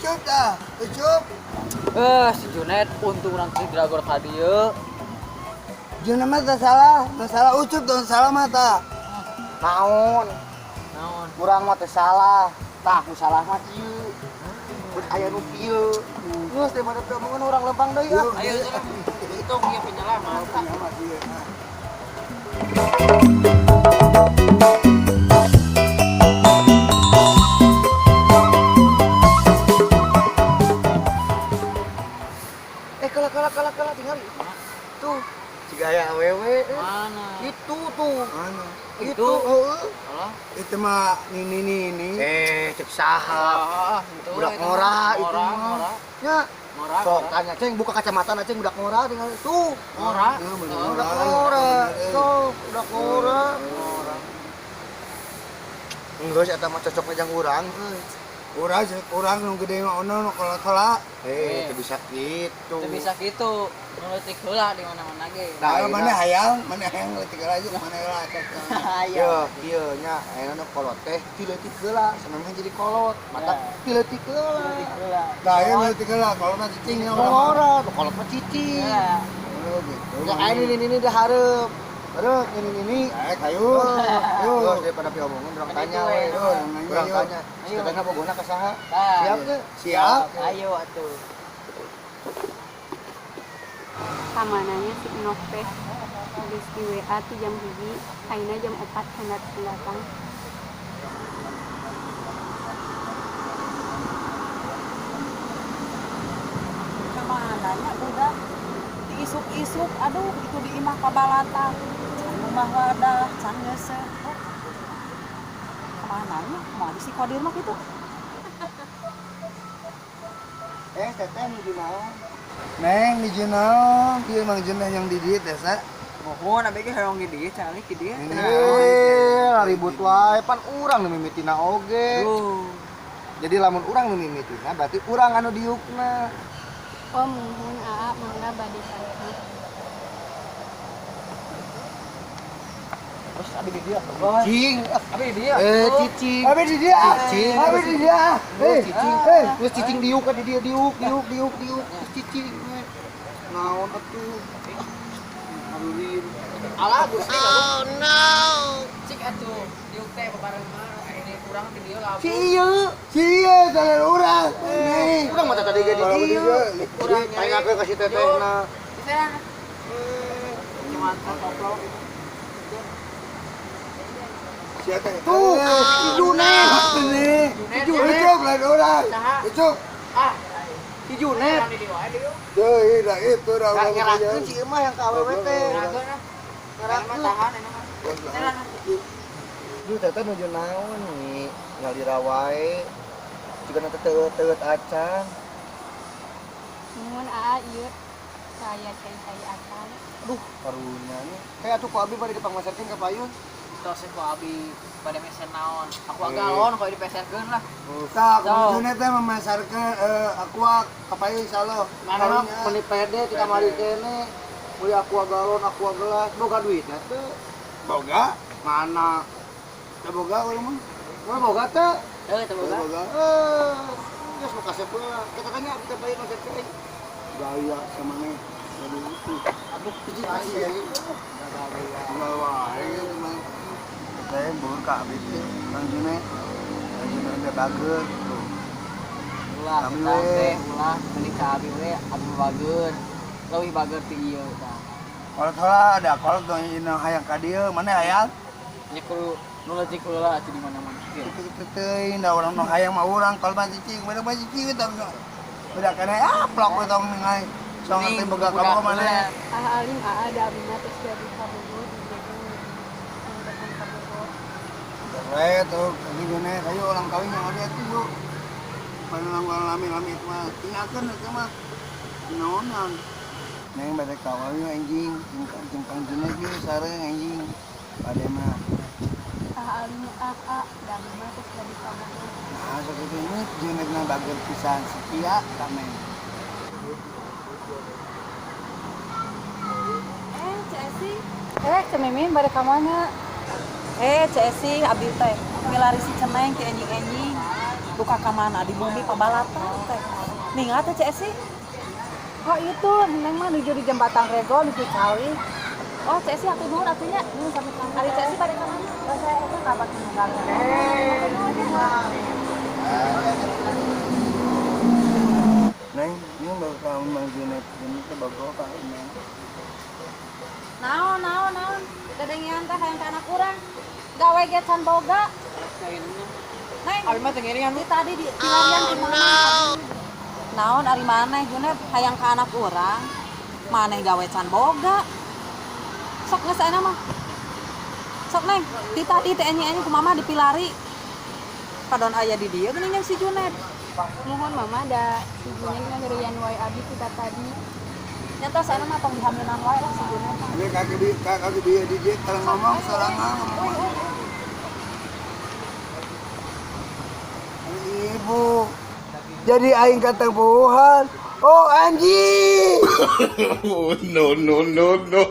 Ucup dah, Ucup. Eh, si Junet untung urang teh dilagor ka dieu. Junet mah teu salah, teu salah Ucup teu salah mah tah. Naon? Naon? Urang mah teu salah. Tah nu salah mah ieu. Mun aya nu kieu. Geus daripada teu omongan urang lempang deui ah. Ayo, untung ieu penyelamat. Penyelamat ieu. Eh kalah kalah kalah kalah tinggal. Tuh, si gaya awewe. Mana? Itu tuh. Mana? Itu. Heeh. Alah. Itu mah nini nini. Eh, cek saha. Ah, itu Budak itu ngora mah. itu Ngora, mah. ngora. Nya, Ngora. sok tanya ceng buka kacamata na ceng budak ngora tinggal tuh. Ngora. Nah, bener. Budak ngora. Sok, budak ngora. Ngora. Enggak sih eta mah cocoknya jang urang euy. Urang urang nu gede mah ono nu kolot-kolot. Eh, teu bisa kitu. Teu bisa kitu. Nu leutik heula di mana-mana ge. Nah, Nah, mana hayang, mana hayang leutik heula juga, mana heula sok. Yo, ieu nya ayeuna nu kolot teh ti leutik heula, samemeh jadi kolot. Mata ti leutik heula. Heula. Nah, ieu leutik heula, kolot mah cicing ya urang. Ngora, nu kolot mah cicing. Ya. Oh, gitu. Ya ayeuna ini ini dah hareup. Hareup ini ini. Eh, kayu. Yo, Yo. daripada pi omongan urang Kan tanya itu, we. we. Yo, nanya, Urang yo. tanya. Ayo. Katanya bogona ka saha? Tah. Siap teu? Siap. Ayo atuh. Kamananya si Enok teh geus di WA ti jam 1, ayeuna jam 4 hendak datang. Kamananya budak diisuk-isuk, aduh itu di imah pabalata can rumah wadah can ngeuseuh. Oh, kamananya kumaha si Kodir mah kitu. Eh, teteh nuju naon? Neng di naon? Ieu Mang Juneh yang di dieu teh sa. Mohon abi ge hoyong di dieu calik di dieu. Eh, ribut wae pan urang nu mimitina oge. Duh. Jadi lamun urang nu mimitina berarti urang anu diukna. Oh muhun aa mangga bade saha. Terus abi di dieu. Cicing. Abi di dieu. Eh, cicing. Abi di dieu. Cicing. Abi di dieu. Eh, cicing. Eh, Terus cicing diuk di dieu diuk diuk diuk diuk. Terus cicing. Naon atuh? Aduh. Alah Gusti. Oh no. Cik atuh diuk teh bebareng-bareng ini kurang di dieu lah. Si ieu. Si ieu salah urang. Nih. Urang mah tadi ge di Kalau di dieu. dieu, Urang Aing aku kasih tetehna. Bisa. Cuma koplo gitu. Sia teh. Tuh, si Junet. Nih. Junet. Ucup lain urang. Saha? Ucup. Ah, Si Junet. urang di dieu wae dieu. Tuh, ieu dah itu dah Nggak urang. ngerakeun si ieu mah yang ka awewe teh. Ngerakeun ah. Ngerakeun. Tahan ini mah. Duh, teteh nuju naon nih? Ngalira wae. Jiga teh teuet-teuet acan. Muhun aa ieu saya cai-cai acan. Aduh, karunya nya. Kayak atuh ku abi bade dipangmasarkeun ka payun. Tos ku abi pada mesen naon. Aku galon kalau dipeserkeun lah. Tah, kudu Junet teh memasarkeun aqua ka payu insyaallah. Mana mah meni pede ti kamari kene. Beli aqua galon, aqua gelas, boga duitna teu. Boga? Mana? Teu boga urang mah. Mana boga teu? Heuh, teu Teu boga. boga. Eh, geus nu kasep heula. Kita tanya abi ka payun masarkeun. Gaya sama nih. Aduh, itu. Aduh, Cicing kasih ya. Enggak wae cuma saya bur ka abi teh Kang Junet. Kang Junet teh bager tuh. Ulah, Kami kita we. teh ulah mending ka abi we abi bager. Leuwih bager ti ieu tah. Kolot heula ada kolot dong ieu hayang ka dieu, mana hayang? Nya kudu nu leutik heula atuh di mana-mana. Kitu teuing da urang nu hayang mah urang kolot mah cicing, beda mah cicing tong. Beda kana plok we tong ngai. Song teh boga ka Budak mana. heula. Ah alim aa da abi mah tos gaduh kabogoh dijieun datang kabogoh. We tuh Kang Junet ayo orang kawin yang ada tuh yuk. Paling lami-lami itu mah tinggalkeun itu mah. Naonan. Neng bade kawin anjing, jeung Kang Junet ieu sareng anjing. Bade mah. Ah alim ah ah da abi mah tos gaduh kabogoh. Nah, sakitu ini Junetna bager pisan setia ka Neng. Eh, Cek Esi. Eh, Cemimin bade ka mana? Eh, Cek Esi, abi teh milari si Ceneng ti enjing-enjing. Duka ka mana di bumi pabalatan teh. Ningal teh Ceu Esi. Oh itu, Neng mah nuju di jembatan Rego, nuju cali. Oh, Ceu Esi hatur nuhun atuh nya. Nuhun sami-sami. Ari Ceu Esi bade ka mana? Saya itu kabar tunggal. Neng, ini bakal Mang Junet ini teh bago ka Neng. Naon, naon, naon. Dadengean teh hayang ka anak urang. Gawe ge can boga. Neng, Abi mah teu ngiringan. di tadi di dilarian di mana? Naon ari maneh Junep hayang ka anak urang. Maneh gawe can boga. Sok geus ayeuna mah. Sok Neng, di tadi teh enyi-enyi ku mama dipilari. Padon aya di dieu geuning si Junep. Mohon Mama da si Junet ngerian wae abi kita tadi. Nyata saya mah tong dihamilan wae lah si Junep. Ini kaki bi di dia kalau ngomong sorangan ngomong. Ibu. Jadi aing katempuhan. Oh anjing. No, no, no, no.